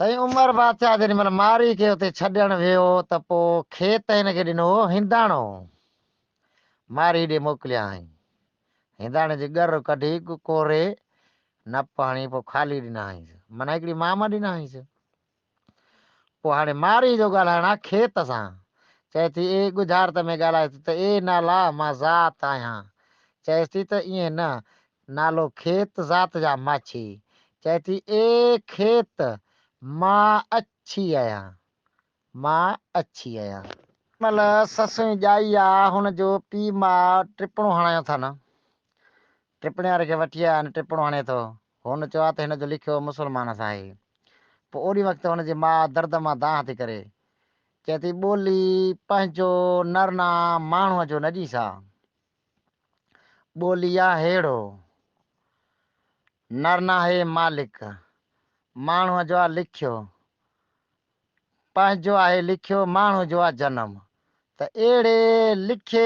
سائين عمر بادشاهه جيڏي مهل مارئي کي اتي ڇڏڻ ويو ته پوء کيت هن کي ڏنو هو هنداڻو. مارئي ڏي موڪليائين. هنداڻي جي ڳر ڪڍي ڪوري نپ هڻي پوء خالي ڏنائينس. معنيٰ هڪڙي مام ڏنائينس. پوء هاڻي مارئي جو ڳالهائڻ آ کيت سان. چئي ٿي اي ڳجهارت ۾ ڳالهائي ٿي ته اي نالا مان ذات آهيان. چئيس ٿي ته ائين نه، نالو کيت ذات جا ماڇي. چئي ٿي اي کيت مان اڇي آهيان. مان اڇي آهيان. مهل سسئي ڄائي آ، هن جو پيء ماء ٽپڻو هڻايو اٿن. ٽپڻي واري کي وٺي آيا آهن، ٽپڻو هڻي ٿو. هن چيو آ ته هن جو لکيو مسلمان سان آهي. پوء اوڏي وقت هن جي ماء درد مان دانهن ٿي ڪري. چئي ٿي ٻولي پنهنجو نرنان ماڻهوء جو نه ڏيس ها. ٻولي آ ههڙو، نرنان هي مالڪ، ماڻهوء جو آ لکيو. پنهنجو آهي لکيو، ماڻهوء جو آ جنم. ته اهڙي لکي.